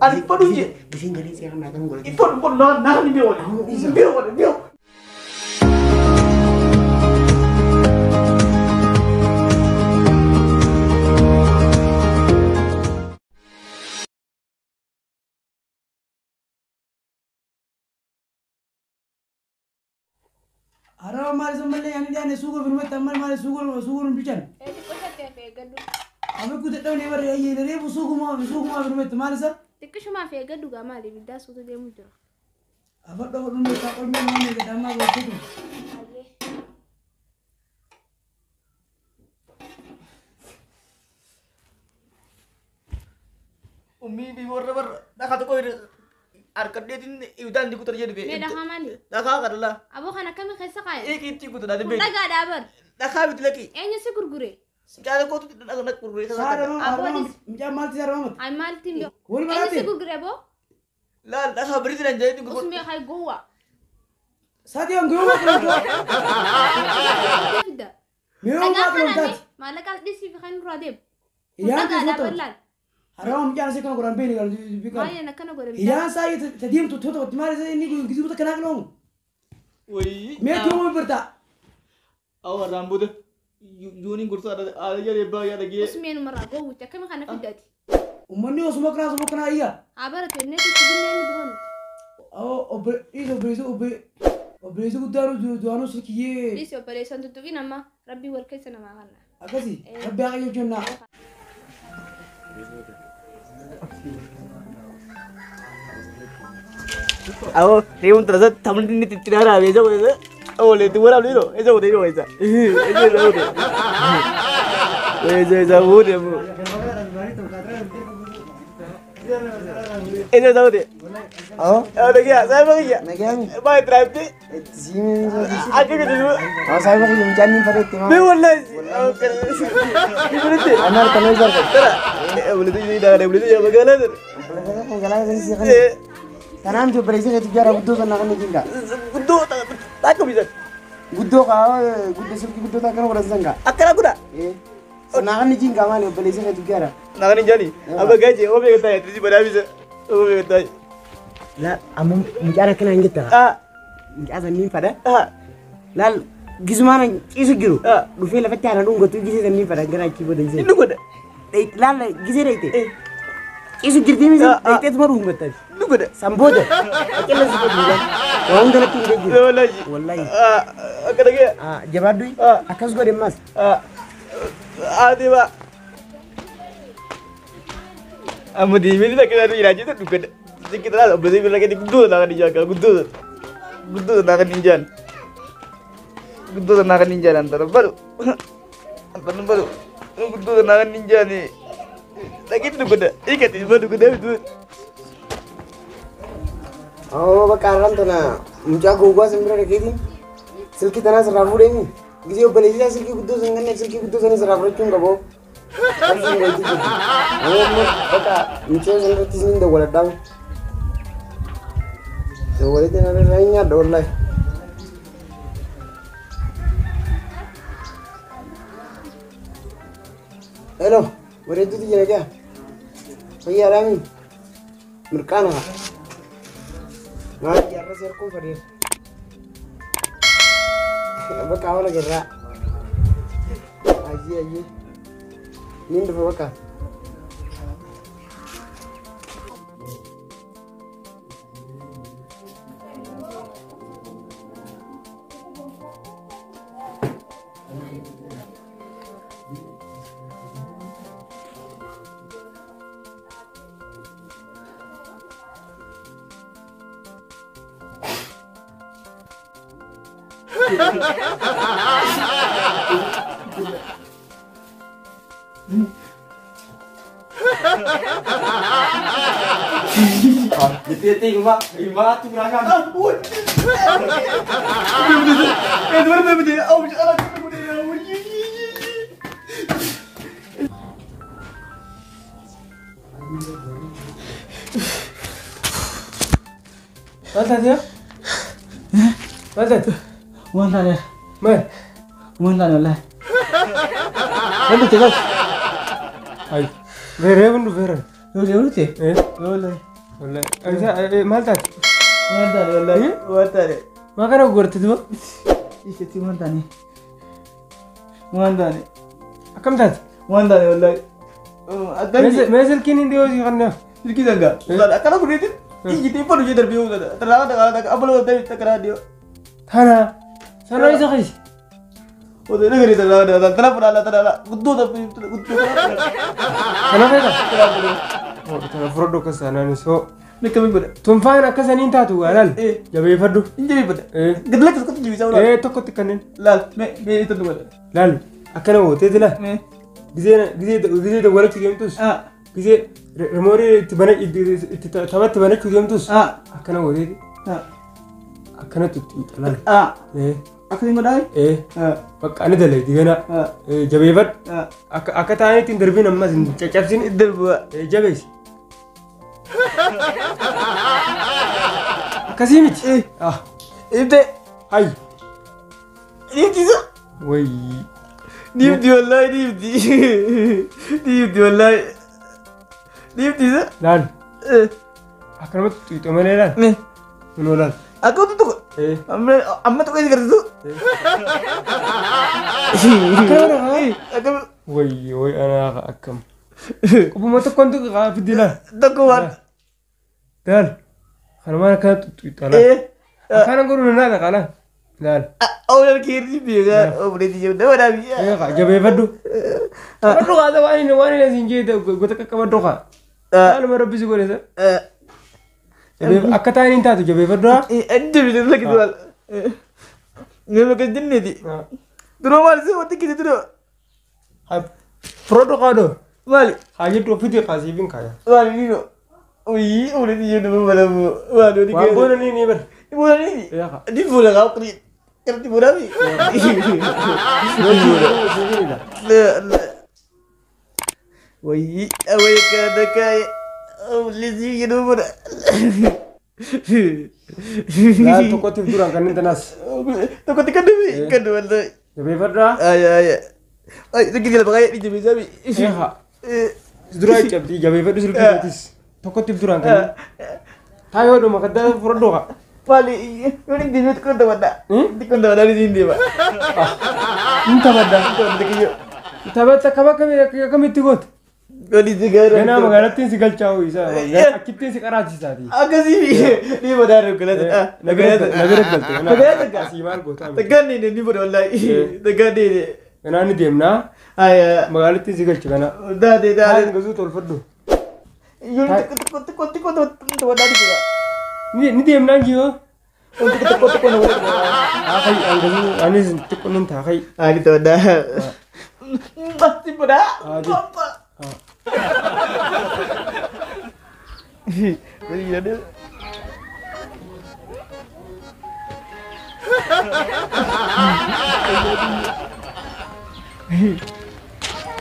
Ani fadhu je. Gisiin galee seera naa kan godhatin. Ifadhu kun naa naa ni beeku. Beeku beeku. Araba maal sammallee ani dhiyaane suuqa firmatti amma maal suuqa suuqa bichan. Xiqqoo eeggadhu. Amma kutaa dhabnee barre ayyee reefu suuqumaa suuqumaa firmatti maal isa? Xiqqishumaaf eeggadhu gaa maali ibiddaa suutu deemu jira. Afadha hodhuun isaa qolmee waan eeggadha ammaa gochuutu. Ummi bi warra warra dhakaa tokko harkadheetiin ibiddaan itti kutan jedhu Mee dhakaa maali? Dhakaa kadhala. Aboo kan akkamii keessa kaa'e? Eegi itti kutan ati Kun beeku. dhagaadhaa bar. Dhakaa miti laki. Eenyu si gurgure? Caala kootu dhakaa gurguree keessa Saara kadhala. harama mucaa maalti saara Ay maaltiin beeku? Wal Eenyu si maraate? gurgure aboo? Laal dhakaa biritti nan jedhee gurguree. Usmee hay gowwaa. Saatii hanga yoo maal Fidda. Mee yoo Dhagaa maal kana taate? maallaqa dhiisii fi kan nurraa deemu. Kun Hidhaan dhagaadhaa keessatti bar laal. harama mucaan asii kana godhan beekni galu. Maaliin akkana godhe bitaa? Hidhaan isaa tadiimtu toota maal isa inni gisimuta kanaa qiloomu. Wayii. Mee tuumu birtaa? Awa warraan booda yuuniin gorsa aadaa jedhee baay'ee dhagee. Usmee numarraa gowwicha akkamii kana fiddaati? Uummanni osuma kanaa osuma kanaa iyya. Haa baratu inni itti binnee ni dubbanu. Obboleessi obboleessi guddaan du'aanuu silkiyyee Dhiisi obboleessan tuttuqin amma rabbii wal keessa namaa kanna. akkasii rabbi haa qajeelchu naa. Awo reemuun tana taphni inni itti dharaabee isa godhe oole itti waraabne yeroo isa godhe yeroo isa isa godhe isa isa godhe ammoo isa isa godhe. Awoo. Awo nagiyaa saayiba kiyya. Nagayaan. Baay'ee tiraayibti. Siimeen. Akka gadi Awoo saayiba kiyya mucaan ni fadhetti maa. Mee wallahi. Kibiritti. Anaa kan hojii argatu. Tara. Obboleetti jedhii dhagaa obboleetti jedhii magaalaa tara. Magaalaa sana si kana. Tanaan tu obboleessi keetu jaara guddoo sana kan jinga. Guddoo takka bisan. Guddoo kaa guddoo silkii guddoo takka godhan sangaa. Akkana godha. Sanaa kan jinga maali obboleessi keetu jaara. Nagaan hin jaani. Abba gaje oo beeku taa'e tirisi badhaa oo beeku taa'e. La amma mucaan akkana hin jetta. Ah Mucaa sanniin fadha. ah Laal gisumaan ciisu jiru. Ah. Dhufee lafatti haala dhungatu gisee sanniin fadha gara achii booda gisee. Inni godha. Laal gisee dhayite. Ciisu jirti miti Ah, ah. dhayiteetuma dhungatta. Inni godha. San booda qilleensi godhu waan hunda natti hin jiru. Wallahi. Wallahi. Ah akkana gaya. Ah, jabaadhu Ah. akkas godhe ammas. Ah adeema. Amma deemee takka isaanii jiraachisa dhukkadha. Sikkita laal obboleessi bira gadi guddoo naa kan ijaan guddoo guddoo naa kan ijaan. Guddoo naa kan ijaan antara baru. Antara baru. Guddoo naa kan ijaan. Lagi dhukkadha. Ikati baru dhukkadha bitu. Awoo bakka har'aan tana mucaa gowwaa san bira dhaqeetiin silkii tanaa sirraa fuudheemi. Gisee obboleessi isaa silkii guddoo san ganneef silkii guddoo sana sirraa fudhachuun qabu. Qarshii wayitii jirti. Awoo amma bakka mucaa san irratti isin dawwaladhaa. Dawwaleetiin irraa hin nyaadha wallaahi. Hello, bareedduutu jira jaa. Fayyaadhaami. Mirqaana haa. Maal jaarra si harkuun fadheera. Bakka hawala garraa. Ayyee ayyee. Niin dhufa bakka. Maal taate? Maal taate? Waan taane Maal? waan taane wallahi. Wanti ta'e Ay. Reefuun dhufeera. Yoo deemte? Eh. Wallahi. Wallahi. Maal taate? Waan taane wallahi. Waan taane. Maa kana gorte duba? Isheetti waan taane. Waan taane. Akkam taate? Waan taane wallahi. Akkami? Mee silkiin hin dhiyoo si kanneef. Silkii sangaa. Akkana kuneetin. Ijjitee fadhu jee darbee uumata. Talaa takkaa takkaa abbaloo ta'e takkaa dhiyoo. Tana. Sanoo isa keessa. Ote nagari talaa talaa talaa fudhaa talaa guddoo taphee guddoo. Kana feeta? Tana fudhadhu akkas taanaanis hoo. Meeqa godha? Tunfaan akkasaniin taatu laal. Eh. Jabeeffadhu. Hin jabeeffadha. Eh. Gad lakkis qotu jabeessaa laal. Eh tokkotti kanneen. Laal mee mee itti godha. Laal akkana gooteeti laal. Mee. Gizee gizee gizee dawwalachuu deemtus. Ah. Gizee rimoorii itti bana itti taphatti banachuu deemtus. Ah. Akkana gooteeti. Ah. Akkana tuttuuxa laal. Ah. Eh. Akkasiin godhaa? Eh. Ah. Bakka ani dalagdi gana. Ah. Jabeeffadhu. Ah. Akka akka taa'anii ittiin darbiin ammas hin caccabsin. Darbu'a. Jabeessi. Akkasii miti. Eh. Ah. Ibte. Hayy. Dhiibtisa. Wayii. Dhiibti wallahi dhiibti. Dhiibti wallahi. Dhiibtisa. Laal. Eh. Akkanumatti xuuxoo malee laal. Mee. Kunoo laal. Akka utu tokko. Eh. Amma amma tokko isi garsiisu. Akkana Eh. Akka Wayii wayi anaa akkam. Qubuma tokkoon tuqi kaa fiddi laal. tokko waan. Laal. Kanumaan akkana xuuxaa laal. Eh. Akkana godhuun naa dhaqa laal. Laal. Oolan keerri beekaa obboleetti jedhu nama dhaabi. Eh kaa jabeeffadhu. Qabadhu kaa waan inni waan inni asiin jee gota qaqqabadhu kaa. Maaluma rabbi si godhe sa. Akka taa'anii hin taatu jabeeffadhu haa. Adda bitu lakki duwwaal. Nama akkas jenneeti. Dura maali si wanti kisi dura. Fudhadhu kaadho. Maali? Haa jedhu ofiitii kaasiifin kaaya. Maali niino? Uyii obboleetti jedhu nama balamu. Maali wani Waan boona ni ni bar. Boona ni? Yaa. Ni boona kaa kuni. Kanatti boonaa mi? Wayii wayii kana kaayee obboleetti jedhu boona. Laal tokkotti duraan kanneen tanaas. Tokkotti kan dhufi kan dhufi wallahi. Jabeeffadhu haa. Aya aya. Ay tokki jala baqaa ni jabeessaa mi. Yaa. Duraa cabdii jabeeffadhu silkii keetis. Tokkotti duraan kanneen. Taayoo dhuma kaddaa fudhadhu kaa. Maali yoo ni deemee xiqqoon taphadha. Xiqqoon taphadhaa ni siin deema. Hin taphadha. Taphatta kaba akkamitti goote? Wali si gaara. Ganaa magaalattiin si galchaa isa achittiin si qaraachisaati. Akkasii ni bodaa galata. Na bira galte. Magaalaa Asii maal goota? Takkaan ni ni boda wallahi. Takkaan ni. Ganaa ni deemnaa. Aya. Magaalattiin si galcha ganaa. Daate daate. Kaan gazuu tolfadhu. Yoo xiqqoo xiqqoo xiqqoo taphadhaa ni boda. Ni deemnaan jiyoo. Xiqqoo xiqqoo taphadhaa. Haa kai an gazuu anis xiqqoo nin taa kai. Ani taphadhaa. Si bodaa. Adi.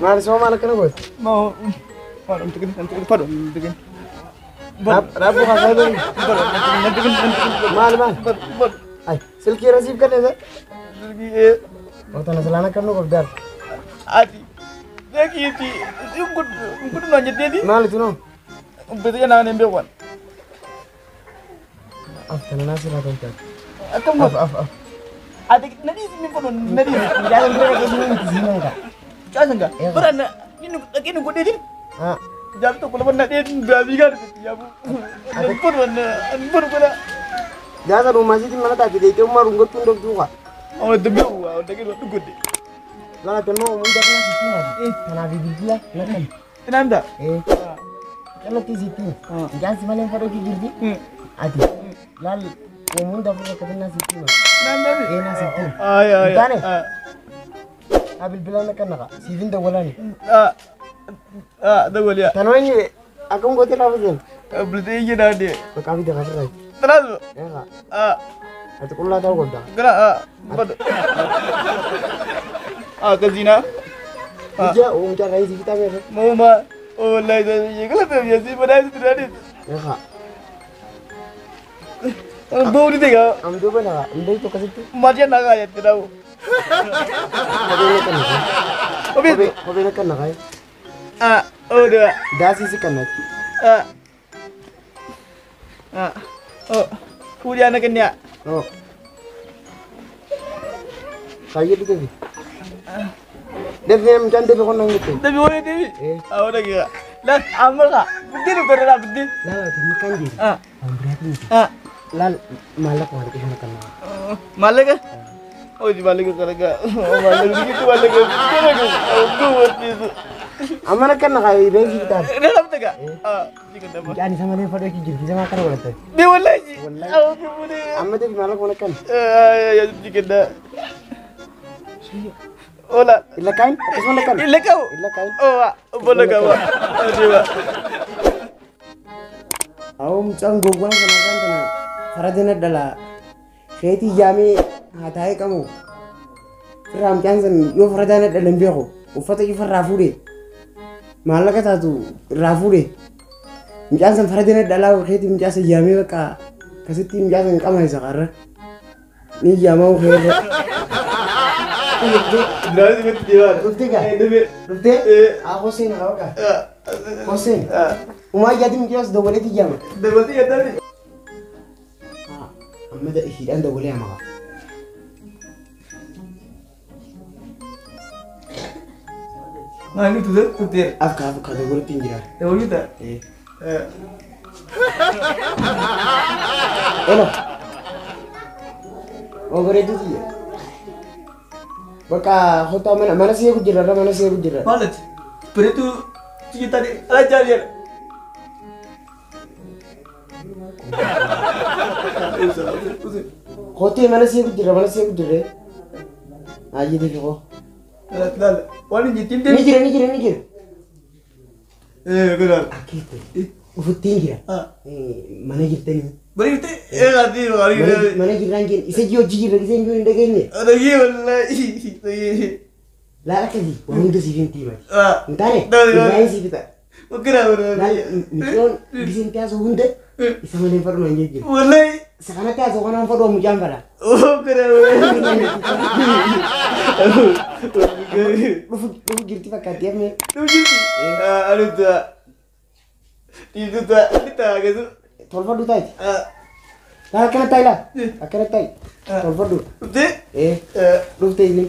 Maal soo maal akkana goote? Mau. Fadhu, nanti fadhu, nanti. Raabuu kaasaa jiru. Maal maal? Ay silkii rasiif kenne isa. Silkii. Otona silaan akka nu qabdaar. Ati. Beekiiti. Kun naan jetteeti. Maal itu noo? Ubbata naan hin beekan. Af tana naa sirraa kan taate. Akkam Af af af. Ati nadhiis ni fadhu nadhiis. Jaalan bira dhaqee si miti si meeqa? Caasan gaa. Bara na inni dhaqee nu godheetiin. Haa. Jaal tokko lama nadheen biraa fiigaa dhufetti yaabu. Ani fadhu ani fadhu godha. Jaasa dhumaasiitiin mana taate deetee ummaa dhungattuu hin dhooftuu kaa. Amma dubbii waa dhaqee nu godhe. Lala temmoo hunda kana sitti nyaata. Kanaaf bilbila na kan. Inaamta. Eh. Kallattii sitti. Jaansi malee fadhoo jirti. Ati. Laal hunda fuula kabinnaa sitti hima. Inaamta. Eh naa sitti hima. Ay ay. Taane. Haa bilbila na kan naqa. Siifin dawwalaani. Ah. Ah dawwaliya. Tanoo inni akkam gootee raafatan? Bilbila iyya daandee. Maqaa fi dafa firraa. Tanaas. Eegaa. Ah. Ati qullaa ta'uu qabda. Gara ah. Fadhu. Ah kazina. Ija oomishar raayisii fitaa beekaa. Mama. Oh wallahi sai galata ya si badaa si duraani. Eegaa. Bawni tega. Am duuba naqa. Hin beektu akkasitti. Maal nagaa jetti dhabu. Kopheen akka naqa. Kophee. Kopheen akka naqa. Ah. Oh dua. Daasii si kannati. Ah. Ah. Oh. Fuudhii ana kenniyaa. Oh. Kaayyadhu dafi. Dafee mucaan dafi qonnaan jette. Dafi wayii dafi. Awwa dhagaa. Laal amma kaa biddeen dhufte biddeen. Laal ati mukaan jiru. Ah. Waan biraati miti. Ah. Laal maallaqa waan xiqqoo kan nama. Maallaqa? Hojii maallaqa kalaqa. Maallaqa biqitu maallaqa. Maallaqa. Amma nakkan na kaayee beekii bitaan. Na dhabde kaa. Ah. Mucaan isa malee fadhoo jirti isa maal kana godhatte. Ni wallahi. Wallahi. Awwa kibulee. Amma dafi maallaqa waan akkan. Jikenna. Hola. Illa kain? Akkasuma lakkan? Illa ka'u. Illa kain. Oh, bola kawa. Adeema. Awwa mucaan gowwaan kana kan kana faradina dhala feetii jaamee haa taa'ee qabu. Firraa mucaan san yoo faradaan dhala hin beeku uffata ifa irraa fuudhe maallaqa taatu irraa fuudhe mucaan san faradina dhalaa feetii mucaa san jaamee bakka akkasitti mucaa san qama isa qarra ni jaamaa feerra. Dhuftee gaa? Dhuftee? Haa Hoseen haa bakka. Hoseen. Umaa ijaatiin mucaa dawwaleetii jaama. Dawwalee yaadame. Amma ishiidhaan dawwalee ama qaba. Maali tuze tuteera. Afka afka dawwaleetti hin jira. Dawwaleeta? Elo. Ogoreetu tiyya. Bakka hotaa mana mana see jira irra mana see jira. Maalati? Bareedu tiyya taate ala jaaliya. Kotee mana see jira mana see jira. Ayi defi koo. Laal waan hin jettiin Ni jira ni jira ni jira. Godhaan. Akkeetti ufutti hin jira. Mana jirtanii. Bareedu eegaati gaarii. Mana jirraan jeen isa ji hojii jirra isa hin dhageenye. Dhagee wallaahi dhagee. Laal akkasii waan hunda siif hin tiimati. Hin taane Ibrahim siif ta'a. Okira Laal mucaan biseen taasoo hunda isa malee fadhu naan jechuu. Wallaahi. Isa kana taasoo kanaan fadhu mucaan fadha. Okira Dhufu dhufu jirti fakkaatti ammee. Dhufu jirti. Anuta. Dhiituta ni ta'a gazu. Tolfadhu taati. Laal akkana taa'i laal. Akkana taa'i. Tolfadhu. Dhuftee? Dhufte isin.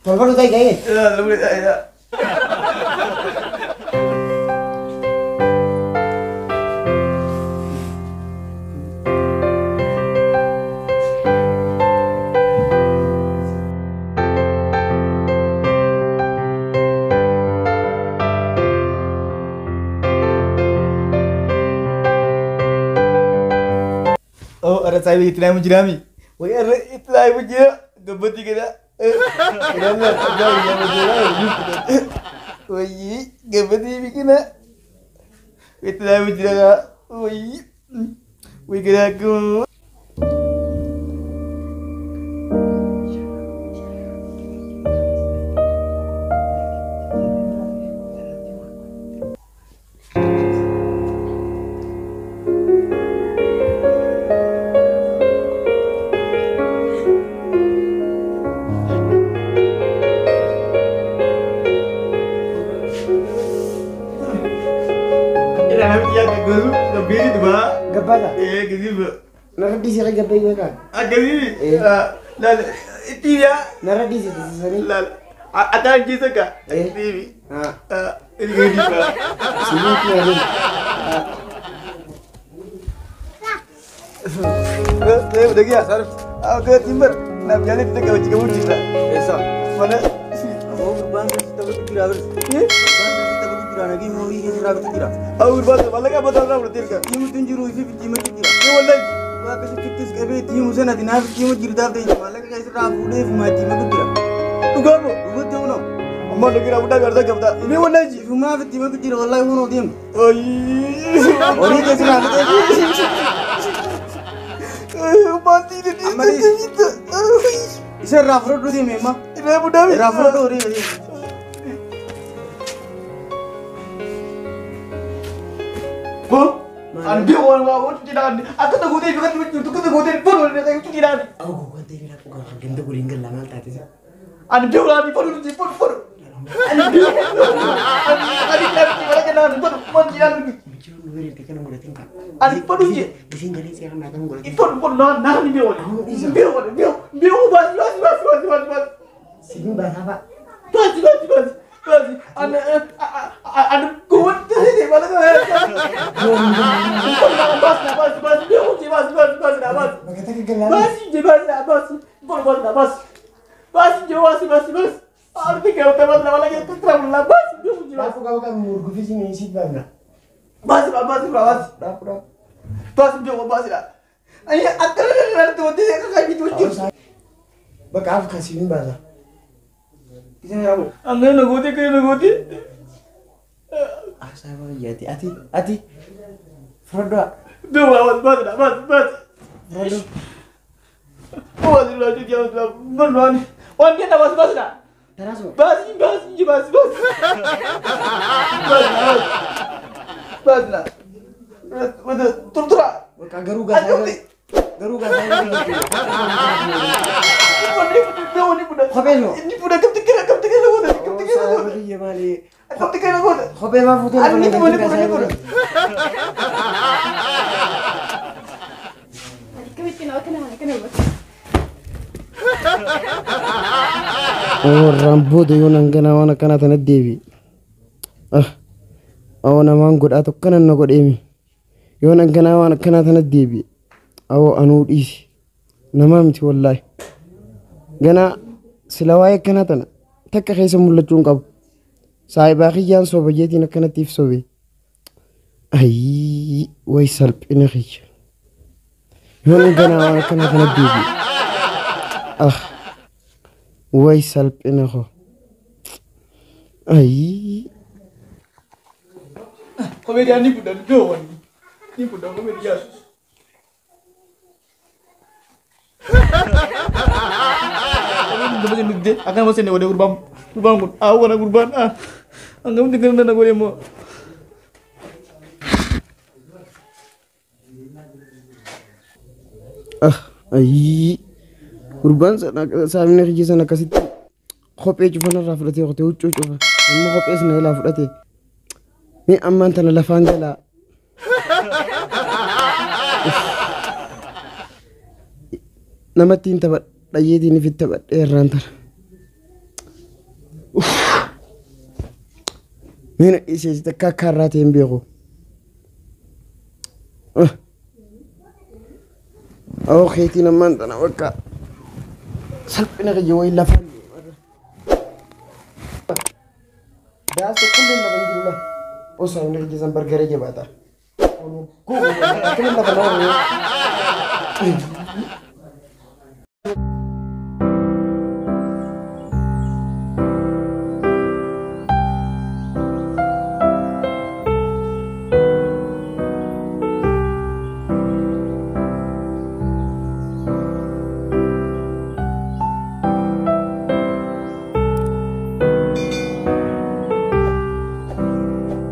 Tolfadhu taa'i gaa'ee. Lamni taa'i. Oh, ada saya itti naamu jiraami. Wayii arra itti naamu jira. Gabbatti gada. Wayii gabbatti biqila. Itti naamu jira. Wayii. Wayii gadaa kun. Gabbata. Gadiba. Narra dhiisee kan gabba yoo ta'an. Akkasii. Laal tiiviyaa. Narra dhiisee taasisanii. Laal ataan keessa ka. Tiivi. Inni gadiba. Sibiin kun Dhagiyaa. Akka timbar naaf jaalatti takka wajji qabu jira. Eessa? Mana. Gurbaan keessa taphatu jira bar. Gurbaan keessa taphatu jira nagee horii keessa raabatu jira. Gurbaan mallaqa abbaa irraa fudhatee erga. Tiimutu hin jiru ifi tiimatu jira. Ni wallahi. Waa akkasittis qabee tiimu sana ati naaf tiimu jirtaaf ta'e maallaqa keessa irraa fuudhee fi tiimatu jira. Dhugaa moo? Dhugatti hunoo. Amma dhugira guddaa gaarsaa qabda. Ni wallahi. Ifumaaf tiimatu jira wallahi hunoo deemu. Ayii. Horii keessa irraa fudhatee. Amma Isa irraa fudhadhu deeme amma. Irraa fudhame. Irraa fudhadhu horii keessa. Bo. Andi waan waa waan jedhaan akka ta'uutee fi kan jirtu akka ta'uutee bon wal irraa jirtu jedhaan. Awwa wanta inni lafa ganda waliin galla maal taate isa. Ani beeku ani fodhu nuti fodhu fodhu. Ani beeku ani ani mana kenna ani fodhu man jiran nuti. Ani fodhu je. Fodhu fodhu na na ni beeku beeku beeku beeku basi basi basi basi basi basi. Basi basi basi basi ani ani gowwan ta'e mana kana. Basi basi basi beeku je basi basi basi na basi. Basi je basi na basi fodhu basi na basi. Basi je basi basi basi. Arti kau teman teman lagi tu terlalu lama sih. Aku kau kan murgu sih ni sih bang. Basi basi basi. Basi jauh basi lah. Ayah akal ni tu dia kan gitu tu. Bakaf kasih ni bang. Kisah apa? Angin nagoti kau nagoti. Ah saya bang jadi ati ati. Frodo. Dua basi basi basi basi. Frodo. Basi lah jadi jauh lah. Berluan. Wan dia nak basi basi lah. Basi basi basi basi. Basi lah. Basi turtura. Garu gak garu gak. Ini ini punya kamu tikir kamu tikir lagu dah kamu tikir lagu. Kamu tikir lagu dah. Kopi mah putih. Ini punya ini punya. Warraan booda yoo nanganaa waan akkanaa tana deebi. Awoo namaan godhaa tokko nan na godheemi. Yoo nanganaa waan akkanaa tana deebi. Awoo anuu dhiisi. Namaa miti wallaahi. Ganaa sila waa'ee akkanaa tana takka keessa mul'achuu hin qabu. Saayibaa kiyyaan soba jeetiin akkanatti if sobe. Ayyii wayi salphina kiyya. Yoo nanganaa waan akkanaa tana deebi. Way salphina koo. Ayi. Kophee ni fudhan iddoo ni fudhan kophee dhiyaatu. Akan masih nih gurbaan gurbaan kun, aku kena gurbaan ah, anggap tinggal nana gue mau. Ah, ayi. Gurbaan saamina kiyya sana akkasitti kophee cufan irraa fudhatee qotee huccuu cufa. Amma kophee sana ilaa fudhatee. Mee ammaan tana lafaan galaa. Namatti hin taphadha yeetiin ifitti taphadhee irraan tana. Mee na dhiisee takka akka har'aa ta'e hin beeku. Awoo keetiin ammaan tana bakka. Salphina kiyya wayi lafaan daasa kullum lafa hin jiru la osoo inni kiyya san bargaree jabaata. Akkamiin lafa nama